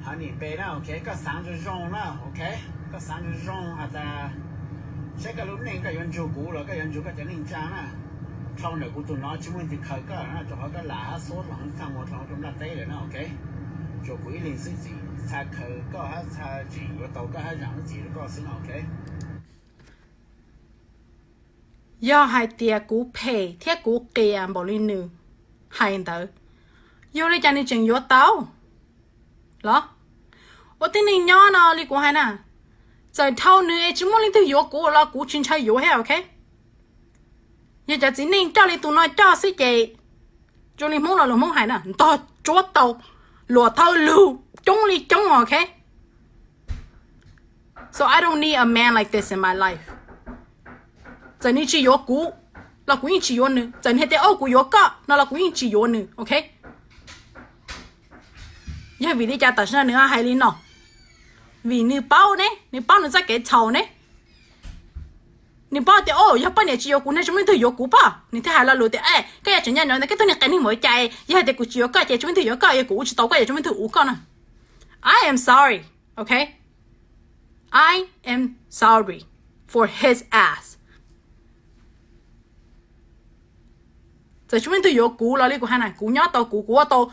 Hab nim npe na, ok, koj xaav zoo zoo na, ok. Koj xaav zoo zoo has tas saib koj lub neej koj yuav nrug kuv los koj yuav nrug koj cov neej tsaa na. Dhau ntawm kuv tug no tsis muaj leej twg khaws koj na, rau qhov koj lam hab xuab hlo txaj muag dhau rau nplaj teb lawm na, ok. Tsuas kuv ib leeg xwb tseem txha khaws koj hab txha tseem yuav tau koj hab zaam lub txim rau koj xwb no, ok. Yog hais tias kuv phem thiab kuv qias npaum li nws hais ntawd, yog li cas nws tseem yuav tau los? Ua tib neeg nyob no li kuv hais na, txawm dhau nws es tsis muaj leej twg yuav kuv los kuv tsis ntshai yuav thiab, ok. Yog cov txiv neej coj li tus no coj xwb ces zoo li Hmoob los lus Hmoob hais na, ntog tsuab tau luam thawj lug coob li coob, ok. So I don't need a man like this in my life. Txawm nws tsis yuav kuv los kuv yeej tsis yuav nws, txawm nws hais tias o kuv yuav koj no los kuv yeej tsis yuav nws, ok. Yog vim li cas tam sim no nws hais li no? Vim nws paub ne, nws paub nws txoj kev txhaum ne. Nws paub tias o yog poj niam tsis yuav kuv ne tsis muaj leej twg yuav kuv pob, nws thiaj hais lo lus tias koj yuav tseem nyob no ntawd koj tug niag qias neeg npaum li cas, yog hais tias kuv tsis yuav koj ces tsis muaj leej twg yuav koj, yog kuv ua tsis tau koj ces tsis muaj leej twg ua koj na. I am sorry, ok. I am sorry for his ass. Txawm tsis muaj leej twg yuav kuv los li kuv hais na, kuv nyob tau kuv, kuv ua tau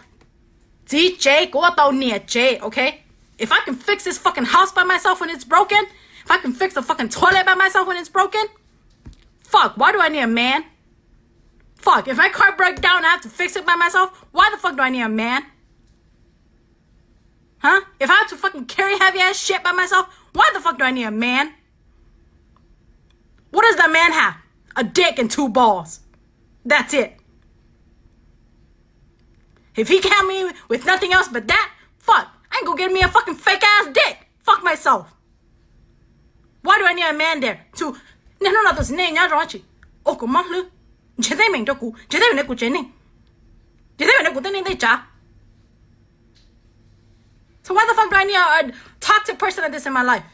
txiv tsev, kuv ua tau niam tsev, ok. If I can fix this fucking house by myself when it's broken, if I can fix the fucking toilet by myself when it's broken, fuck, why do I need a man? Fuck, if my car broke down and I have to fix it by myself, why the fuck do I need a man? Huh? If I have to fucking carry heavy ass shit by myself, why the fuck do I need a man? What does that man have? A dick and two balls. That's it. If he can help me with nothing else but that, fuck, I ain't gonna get me a fucking fake ass dick. Fuck myself. Why do I need a man there to? Niaj hnub no tus txiv neej nyob zoo dab tsi? Ua kuv mob hlwb, ntshe teeb meem rau kuv, ntshe teeb meem rau kuv tsev neeg, ntshe teeb meem rau kuv tej neej tej tsav. So why the fuck do I need a, a toxic person like this in my life?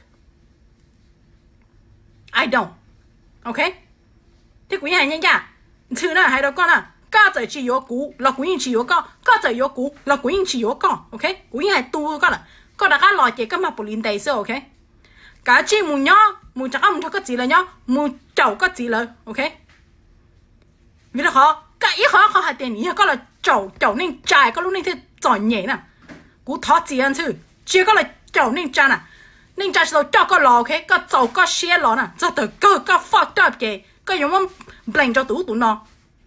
I don't. Ok. Thiab kuv yeej hais ncaj ncaj, Ntxhw na, hais rau koj na, koj txawm tsis yuav kuv los kuv yeej tsis yuav koj, koj txawm yuav kuv los kuv yeej tsis yuav koj, ok. Kuv yeej hais tu koj lawm, koj rov qab los ces koj mag pum li ntes xwb, ok. Kav tsij mus nyob, mus rov qab mus nrog koj txiv lawv nyob, mus caum koj txiv lawv, ok. Vim li qhov, koj ib qho qhov hais tias nws yog koj los caum, caum neej tsa koj lub neej thiaj txom nyem na. Kuv thov txim Ntxhw, tsis yog koj los caum neej tsa na. Neej tsa tsis tau coj koj los, ok, koj txaus koj siab los na, txog thaum kawg koj fucked up ces koj yuav muab blame rau tus ub tus no,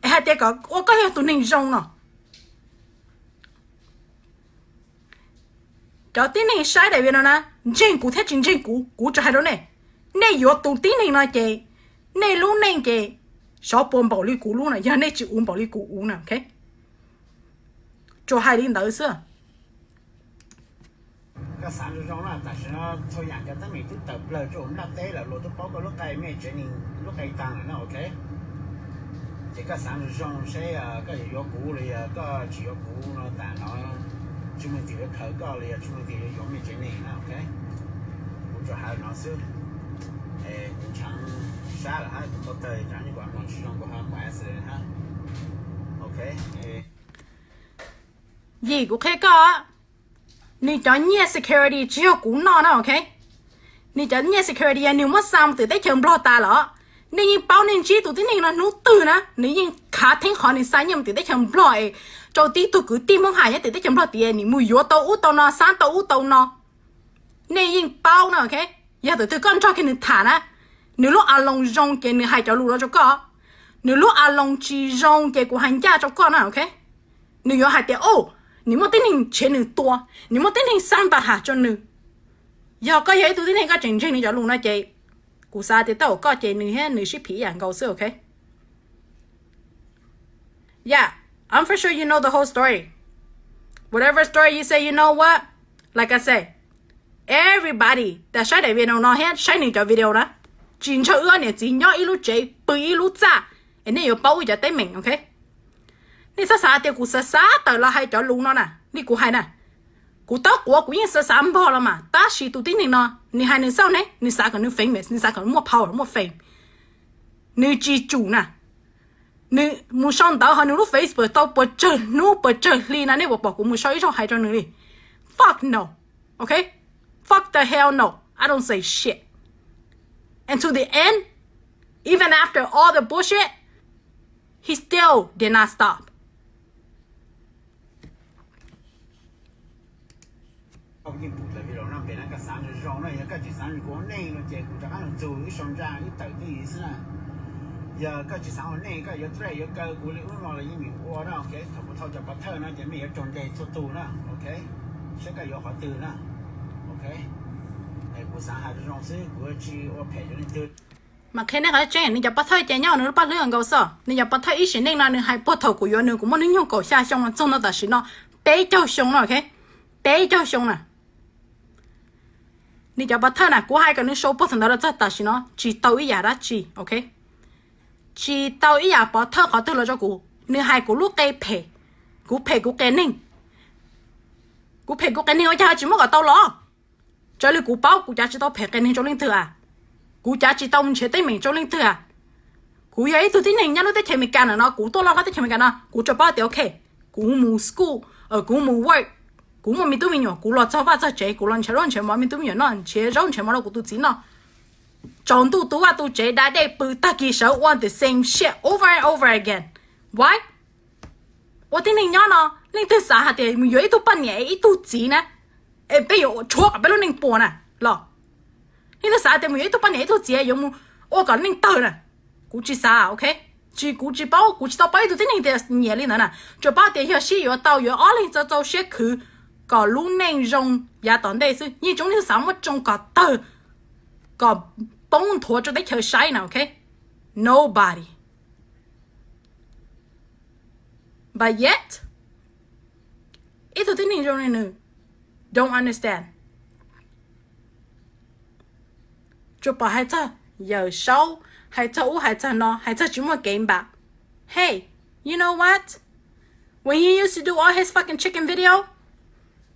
es hais tias kom ua koj yog tus neeg zoo no. Cov tib neeg saib daim video no na, ntseeg kuv thiab tsis ntseeg kuv, kuv tsuas hais rau nej, nej yuav tus tib neeg no ces nej lub neej ces Xyov puas npaum li kuv lub na, yog nej tsis ua npaum li kuv ua na, ok? Tsuas hais li ntawd xwb. Koj xav zoo zoo na, tam sim no txhua yam cov teeb meem twb tawm plaws rau hauv nplaj teb lawm, luag twb paub koj lub qe mej tsev neeg lub qe taag lawm na, ok? Ces koj xav zoo zoo seb koj yuav yuav kuv los yog koj tsis yuav kuv no, tam no Tsis Muaj Tias yuav khaws koj los yog Tsis Muaj Tias yuav yuav mej tsev neeg na, ok? Kuv tsuas hais no xwb. Kuv ntshaav sab lawm hab, kuv tau tawg ntshaav nyob kuv a moos tsis zoo kuv ho muaj accident hab, ok? Yim, kuv qhia koj, nws cov nyiaj security tsis yog kuv noj na, ok? Nws cov nyiaj security yog nws muab xa mus tim teb chaws Nplog tas lawm. Nej yeej paub, nej ntsib tus tib neeg no hnub twg na, nws yeej khav theeb qhov nws xa nyiaj mus tim teb chaws Nplog es rau tib tug kwv tij Hmoob Hais nyob tim teb chaws Nplog tias nws mus yuav tau ub tau no, xab tau ub tau no. Nej yeej paub na, ok? Yog thaum twg koj nrog kiag nws tham na, nws lub a loos zoo ces nws hais cov lus no rau koj. Nws lub a loos tsis zoo ces kuv hais ncaj rau koj na, ok? Nws yuav hais tias, o, nws muaj tib neeg nrhiav nws tua, nws muaj tib neeg xa npa has rau nws. Yog koj yog ib tug tib neeg koj tseem ntseeg nws cov lus no ces kuv xav tias tau koj ces nws thiab nws sib phim ib yam nkaus xwb, ok? Yeah, I'm for sure you know the whole story. Whatever story you say, you know what? Like I say, everybody that saib daim video no thiab saib nws cov video na, tsis ntshaw wb ob niam txiv nyob ib lub tsev pw ib lub txaj es nej yuav paub wb cov teeb meem, ok? Nej txhob xav tias kuv xav xav tawm los hais cov lus no na, li kuv hais na. Kuv taub quav kuv yeej xav xav npog los mas, tab sis tus tib neeg no, nws hais nws xauj ne, nws xav kom nws famous, nws xav kom nws muaj power, muaj fame. Nws tsis tsum na. Nws mus sau ntawv hauv nws lub Facebook tau puas tsawg hnub puas tsawg hli na, nej puas pom kuv mus sau ib zaug hais rau nws li? Fuck no. Ok? Fuck the hell no. I don't say shit. And to the end, even after all the bullshit, he still did not stop. Koj yeej pum lawm video no pem na, koj xav zoo zoo na, yog koj tsis xav zoo kuv ua neej no ces kuv rov qab los txug ib sau ntsa ib tawm twj ywm xwb na. Yog koj tsis xav ua neej, koj yuav threat yuav kaw kuv li ub no los yeej meem ua na, ok? Thaum kuv thau cov pov thawj no ces mej yuav raug ntes txhua tus na, ok? Saib koj yuav qhov twg na, ok? Es kuv xav hais zoo zoo xwb, kuv tsis ua phem rau leej twg. Mas qhia nej qhov tseeb, nws cov pov thawj ces nyob nws lub paj hlwb nkaus xwb. Nws cov pov thawj ib sim neej no nws hais puag thaum kuv yuav nws, kuv muaj hnub nyoog kaum xya xyoo no txog no tam sim no peb caug xyoo no, ok? Peb caug xyoo na. Nws cov pov thawj na, kuv hais kom nws sau puag thaum ntawd los txog tam sim no tsis tau ib yam dab tsi, ok? Tsis tau ib yam pov thawj qhov twg los rau kuv. Nws hais kuv lub qe phem, kuv phem kuv qias neeg. Kuv phem kuv qias neeg ua cas tsis muab kom tau los? Raws li kuv paub kuv cav tsis tau phem qias neeg rau leej twg a, kuv cav tsis tau nrhiav teeb meem rau leej twg a. Kuv yog ib tug tib neeg nyob lub teb chaws Amelikas ntawm no, kuv tuaj loj hlob teb chaws Amelikas no, kuv tsuas paub tias ok, kuv mus school, kuv mus work, kuv muaj me tub me nyuam, kuv los txog vaj txog tsev, kuv los nrhiav zaub nrhiav mov me tub me nyuam noj, nrhiav zaub nrhiav mov rau kuv tus txiv noj. Tsaus ntuj tu vaj tu tsev da dej pw, tag kis sawv ua the same shit over and over again. Why? Ua tib neeg nyob no, leej twg xav hais tias mus yuav ib tug poj niam ib tug txiv na, es peb yuav tshuav kom peb lub neej puas na los? Leej twg xav tias mus yuav ib tug poj niam ib tug txiv yuav mus ua kom neej tawg na? Kuv tsis xav, ok? Tsis, kuv tsis paub, kuv tsis tau paub ib tug tib neeg tias nyiam li ntawd na. Tsuas paub tias yog sib yuav tau yuav ob leeg txaus txaus siab khwv kom lub neej zoo yav tom ntej xwb. Yeej tsoom neeg xav muab tsoo kom tawg, kom poob nthuav rau teb chaws saib na, ok? Nobody. But yet, ib tug tib neeg zoo li nws, don't understand. Tsuas pom hais txog Yawm Saub, hais txog ub hais txog no, hais txog tsis muaj kev npam. Hey, you know what? When he used to do all his fucking chicken video,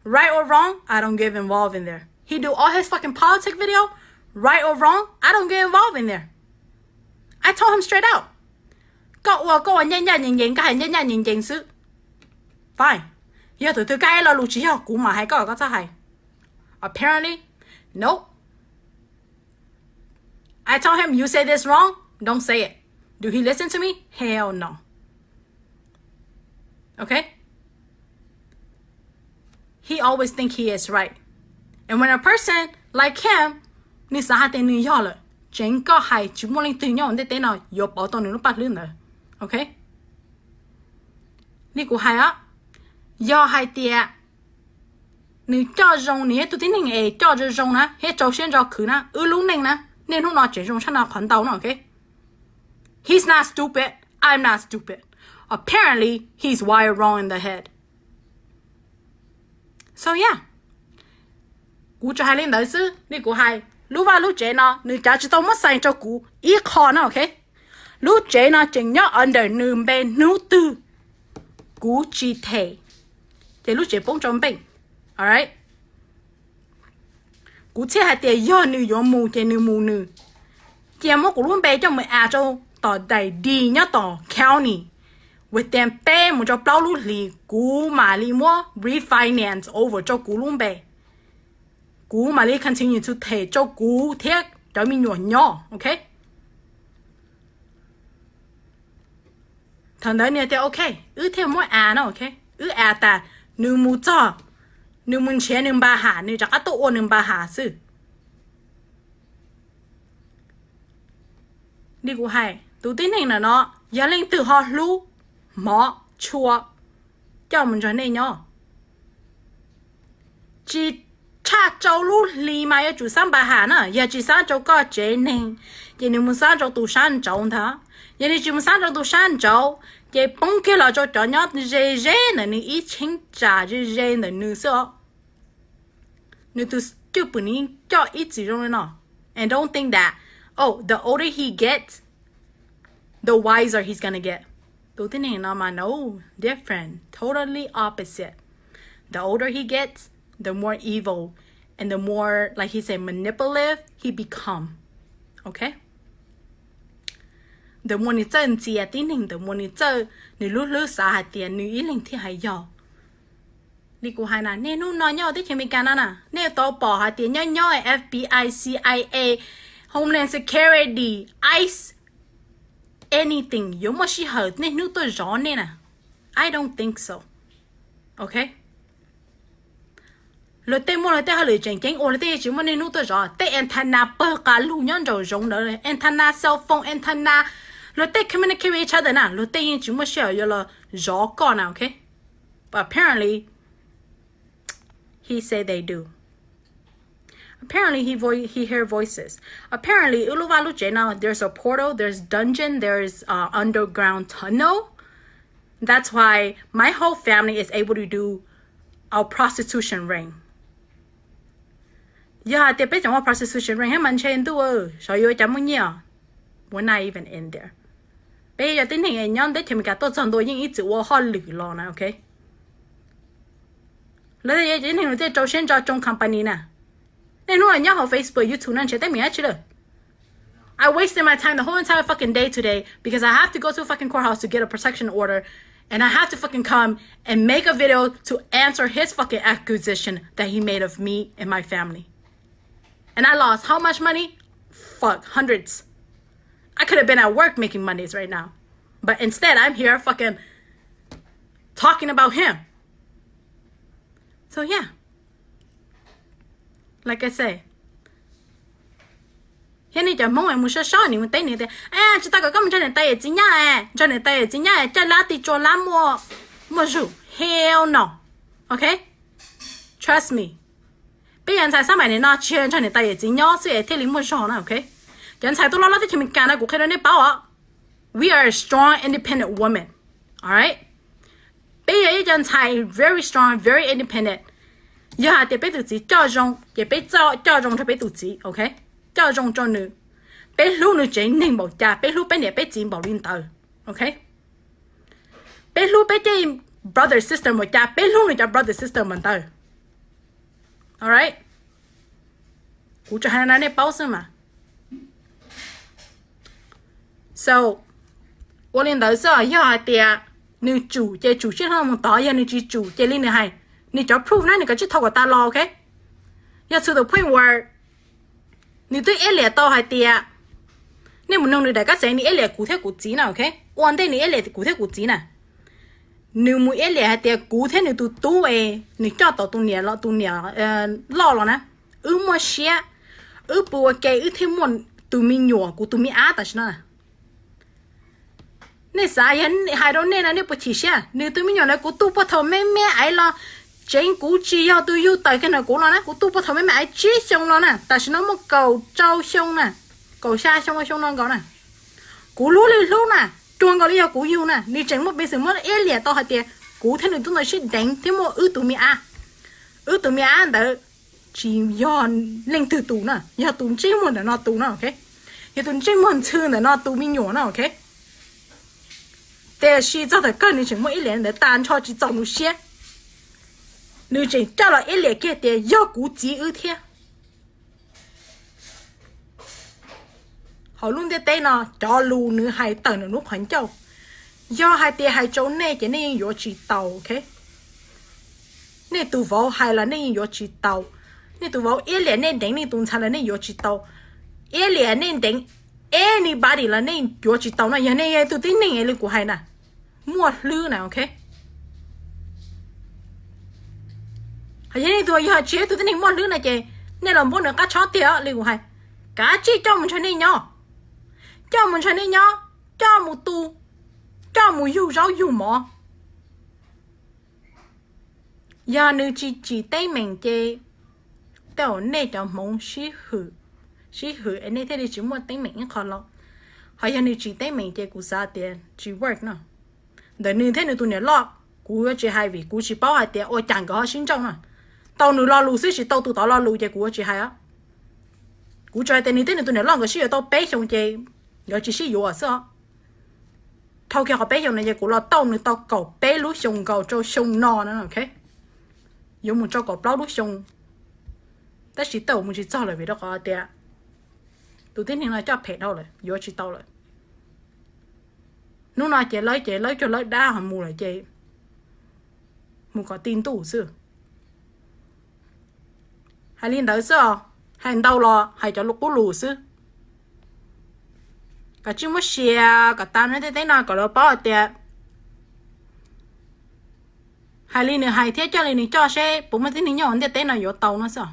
right or wrong, I don't get involved in there. He do all his fucking politic video, right or wrong, I don't get involved in there. I told him straight out. Koj ua, koj ua ncaj ncaj ncees ncees, koj hais ncaj ncaj ncees ncees xwb. Fine. Yog thaum twg koj ib lo lus tsis yog kuv mam hais koj, koj txhob hais. Apparently, nope. I told him, you say this wrong, don't say it. Do he listen to me? Hell no. Okay? He always think he is right. And when a person like him, nws xav hais tias nws yog lawm, tseev koj hais tsis muaj leej twg nyob hauv ntiaj teb no yuav pauv tau nws lub paj hlwb ntawd. Okay? Li kuv hais, yog hais tias nws coj zoo, nws yog ib tug tib neeg es coj zoo zoo na, thiab rau siab ntso khwv na, wb lub neej na, niaj hnub no tseem zoo tshaj no qhov ntau no, okay? He's not stupid. I'm not stupid. Apparently, he's wired wrong in the head. So yeah, kuv tsuas hais li ntawd xwb. Li kuv hais, lub vaj lub tsev no nws cav tsis tau muab sign rau kuv ib qho na, ok? Lub tsev no tseem nyob under nws npe hnub twg kuv tsis them, ces lub tsev poob rau npeej. Alright, kuv thiaj hais tias yog nws yuav mus ces nws mus nws. Cia muab kuv lub npe coj mus add rau tom daim deed nyob tom county. Within peb mus rau plaub lub hlis kuv mam li muab refinance over rau kuv lub npe. Kuv mam li continue to them rau kuv thiab cov me nyuam nyob, ok? Thaum ntawd nws tias ok, wb thiaj muab add no, ok? Wb add tas nws mus txog, nws mus nrhiav nws npa ham, nws rov qab tuaj ua nws npa ham xwb. Li kuv hais, tus tib neeg ntawm no yog leej twg ho hlub, hmov, tshua, coj mus nrog nej nyob. Tsis tshaj rau lub hlis mas yuav tsum xab npa ham na, yog tsis xab rau koj tsev neeg, ces nws mus xab rau tus sab nraud ntag. Yog nws tsis mus xab rau tus sab nraud, ces poob kiag los rau cov nyob ze ze ntawm nws ib cheeb tsam ze ze ntawm nws xwb os. Nws tus cwj pwm nws coj ib txwm zoo li no. And don't think that, oh, the older he gets, the wiser he's gonna get. Tus tib neeg no mas no, different, totally opposite. The older he gets, the more evil and the more, like he said, manipulative he become. Ok? The more nws txawj ntxias tib neeg, the more nws txawj, nws lub hlwb xav hais tias nws ib leeg thiaj hais yog. Li kuv hais na, nej hnub no nyob teb chaws Amelikas no na, nej tau pom hais tias nyob nyob F B I, C I A, Homeland Security, ice, anything yuav muaj sij hawm niaj hnub tuaj zov nej na? I don't think so. Ok? Luag tej muaj luag tej hauj lwm tseem ceeb ua, luag tej tsis muaj niaj hnub tuaj zov. Tej antenna pawg qas lug nyob nraum zoov ntawd, antenna, cell phone antenna, luag tej communicate with each other na, luag tej yeej tsis muaj sij hawm yuav los zov koj na, ok? But apparently, he said they do. Apparently he voi he hear voices. Apparently wb lub vaj lub tsev no, there's a portal, there's dungeon, there's uh, underground tunnel. That's why my whole family is able to do our prostitution ring. Yog hais tias peb tseem ua prostitution ring thiab mas ntshe ntuj, xyov yuav ua cas muaj nyiaj. We're not even in there. Peb yog tib neeg nyob teb chaws Amelikas tuaj txog ntua yeej ib txwm ua hauj lwm los na, ok? Lawv yog tib neeg thiaj rau siab ntso tsoo company na. Nej hnub nyob hauv Facebook, YouTube no ntshe teeb meem dab tsi lawm. I wasted my time the whole entire fucking day today because I have to go to fucking courthouse to get a protection order, and I have to fucking come and make a video to answer his fucking accusation that he made of me and my family. And I lost how much money? Fuck, hundreds. I could have been at work making monies right now. But instead, I'm here fucking talking about him. So yeah. Like I say, thiab nej cov Hmoob es mus sob sob nws mus teb nws tias, tsis tau kom koj mus nrog niam tais yawm txiv nyob, nrog niam tais yawm txiv nyob coj lab ti tsua lab muaj, muaj zug. Hell no. Ok? Trust me. Peb yog ntxhais xab maim nim no tsis yog nrog niam tais yawm txiv nyob xwb es thiaj li muaj zog na, ok? Cov ntxhais tuaj loj loj teb chaws Amelikas no kuv qhia rau nej paub os. We are a strong, independent woman. Alright? Peb yog ib co ntxhais very strong, very independent. Yog hais tias peb tus txiv coj zoo ces peb coj zoo rau peb tus txiv, ok? Coj zoo rau nws. Peb hlub nws tsev neeg npaum cas, peb hlub peb niam peb txiv npaum li ntawd, ok? Peb hlub peb tej brother sister npaum cas, peb hlub nws cov brother sister npaum ntawd. Alright? Kuv tsuas hais no nej paub xwb mas. So, ua li ntawd xwb, yog hais tias nws tsum ces tsum sij hlo mus tod, yog nws tsis tsum ces li nws hais, nws cov proof na nws kav tsij thau kom tas los, ok? Yog to the point where nws twb iab liam tau hais tias, nej mus noog nws daim kab xev, nws iab liam kuv thiab kuv txiv na, ok? Ua ntej nws iab liam kuv thiab kuv txiv na, nws mus iab liam hais tias kuv thiab nws tus tub es nws coj tau tus niam los, tus niam loj los na, wb muaj siab, wb pw ua ke wb thiaj muaj tus me nyuam, kuv tus me ab tam sim no. Nej xav yog hais rau nej no nej puas chim siab? Nws tus me nyuam ntawd kuv tu puag thaum me me aiv los, tseev kuv tsis yog tus yug tawm kiag ntawm kuv los na, kuv tu puag thaum me me aiv tsib xyoo los na, tam sim no muaj kaum rau xyoo na, kaum xya xyoo ua xyoo no nkaus na. Kuv hlub li hlub na, cuag nkaus li yog kuv yug na, nws tseem muaj peev xwm muab iab liam tau hais tias kuv thiab nws tuaj ntawd sib deev thiab muaj wb tus me ab. Wb tus me ab ntawd tsis yog leej twg tus na, yog tus ntsej muag ntawm no tus no, ok. Yog tus ntsej muag ntxhw ntawm no tus me nyuam no, ok. Tiam sis txog thaum kawg nws tseem muaj iab liam ntawd tas nrho tsis txaus nws siab. Nws tseem coj los iab liam kiag tias yog kuv txiv wb thiab. Hauv lub ntiaj teb no cov lus nws hais tawm nws lub qhov ncauj, yog hais tias hais rau nej ces nej yeej yuav tsis tau, ok. Nej tus vauv hais los nej yeej yuav tsis tau. Nej tus vauv iab liam nej deev nej tus ntxhais los nej yuav tsis tau. Iab liam nej deev anybody los nej yuav tsis tau no, yog nej yog tus tib neeg li kuv hais na, muaj hlwb na, ok. Yog nej tus yog tsis yog tus tib neeg muaj hlwb na ces nej los npuab nws qab tshob tiag li kuv hais. Kav tsij coj mus nrog nej nyob, coj mus nrog nej nyob, coj mus tu, coj mus yug zaub yug mov. Yog nws tsis tsim teeb meem ces tej zaum nej cov hmoov sib hwm es nej thiaj li tsis muaj teeb meem ib qho los. Ho yog nws tsim teeb meem ces kuv xav tias tsis work no. Ntawm nws thiab nws tus niam loj kuv yuav tsis hais vim kuv tsis paub hais tias ua cas nkawd ho sib nrauj no. Tau nws lo lus xwb tsis tau tus tod lo lus ces kuv yuav tsis hais. Kuv tsuas hais tias nws thiab nws tus niam loj nkawd sib yuav tau peb xyoo ces nkawd tsis sib yuav xwb os. Dhau kiag qhov peb xyoo no ces kuv los tau nws tau kaum peb lub xyoo nkaus rau xyoo no na, ok. Yuav mus rau kaum plaub lub xyoo. Tab sis tej zaum mus tsis txog lawm vim rau qhov tias tus tib neeg no coj phem dhau lawm yuav tsis tau lawm. Hnub no ces lawv ces lawv cuag lawv dab ho mus lawm ces mus kom ti ntuj xwb. Hais li ntawd xwb os, hais ntau los hais cov lus qub lus xwb. Kav tsij muab share kom tas ntiaj teb no kom lawv paub hais tias hais li nws hais thiab coj li nws coj seb puas muaj tib neeg nyob hauv ntiaj teb no yuav tau no xwb.